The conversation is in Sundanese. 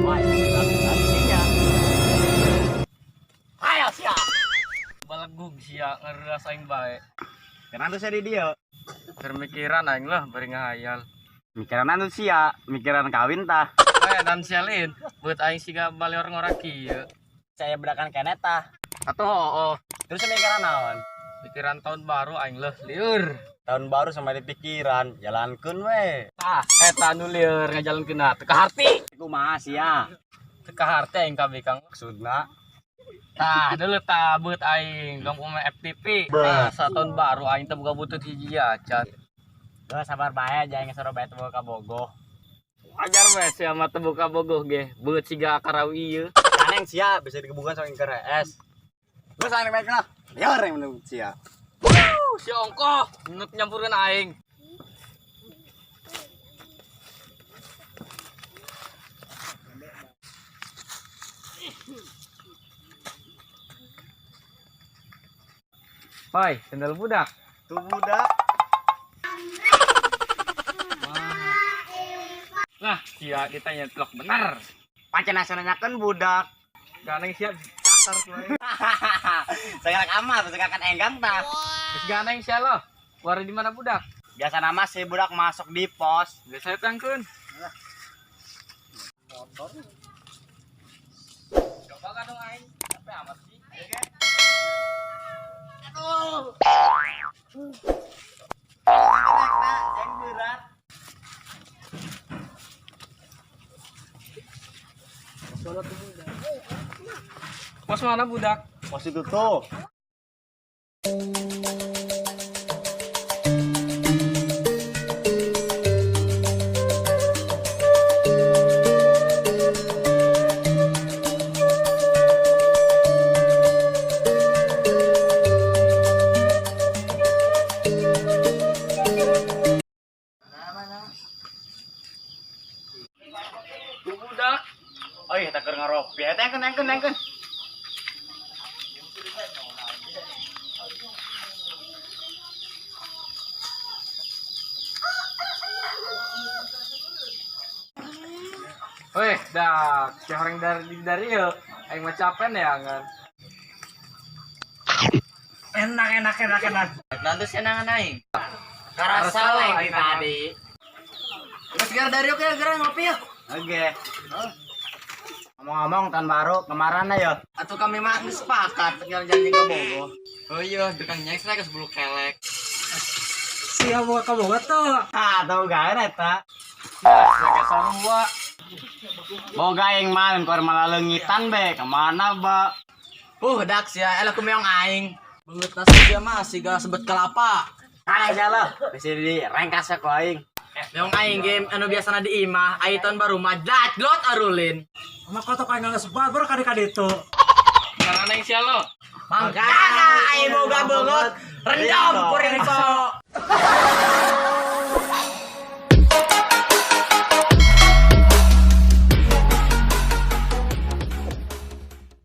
Wah, artinya. Ayo sia. Balegug sia ngeras aing bae. Kenapa saya di dia? Keur mikiran aing lah bari ngahayal. Mikiran anu sia, mikiran kawin tah. Eh dan sialin, buat aing siga balior ngora kieu. Saya bedakan kene tah. Atuh hooh, Terus mikiran naon? Pikiran tahun baru aing leuh lieur. Tahun baru sama di pikiran, jalankeun we. Tah, eta anu lieur ngajalankeunna teu kaharti. Kumaha sia? Teu kaharti aing kabeh Kang. Maksudna Tah, dulu tah beut aing dong pemain FTP. Nah, tahun baru aing teu boga butut hiji acan. Gua sabar bae jangan ngesoro bae teu boga kabogoh. Ajar we sia mah teu boga bogoh ge, beut siga karawi ieu. Aneng sia bisa digebukan soal keur es. Gua saling bae lah. Lieur yang menurut sia. Si ongkoh nut nyampurkeun aing. Pai, sendal budak. Tuh budak. Lah, sia ditanya telok bener. Pancen asa nanyakeun budak. Ganeng sia kasar tuh aing. Segala kamar, segala enggang tah. Geus ganeng sia loh. Warna di mana budak? Biasa nama si budak masuk di pos. Geus saya tangkeun. Coba kan dong aing. Capek amat sih. Aduh. Yang berat. Pos mana budak? Pos itu tuh. Tuh budak. Oh iya, tak ngaropi. Eh, tengken, tengken, tengken. Weh, dah, si orang dari yuk. Aing mah capek ya ngan. Enak, enak, enak, enak. Nanti senangan aing. Karasa lah aing tadi. Geus gara dari oke gara ngopi yuk. Oke. Ngomong-ngomong tahun baru kemarin ayo. Atau kami mah geus sepakat tinggal janji ke Bogo. Oh iya, tukang nyek saya ke sebelum kelek. Sia boga kabogoh tuh. Ah, tahu gak eta? Nah, saya sarua. Boga yang malam kor malah lengitan be, kemana ba? Dak sia elah kumeong aing. Beungeut nasi sia mah siga sebet kelapa. Kan aja lah, bisa di rengkas aku aing. Meong aing game anu biasana di imah, ai tahun baru mah jlot arulin. Mah kotok aing geus babar kadi-kadi itu. Jangan aing sia lo. Mangkana aing boga beungeut rendam kuring so.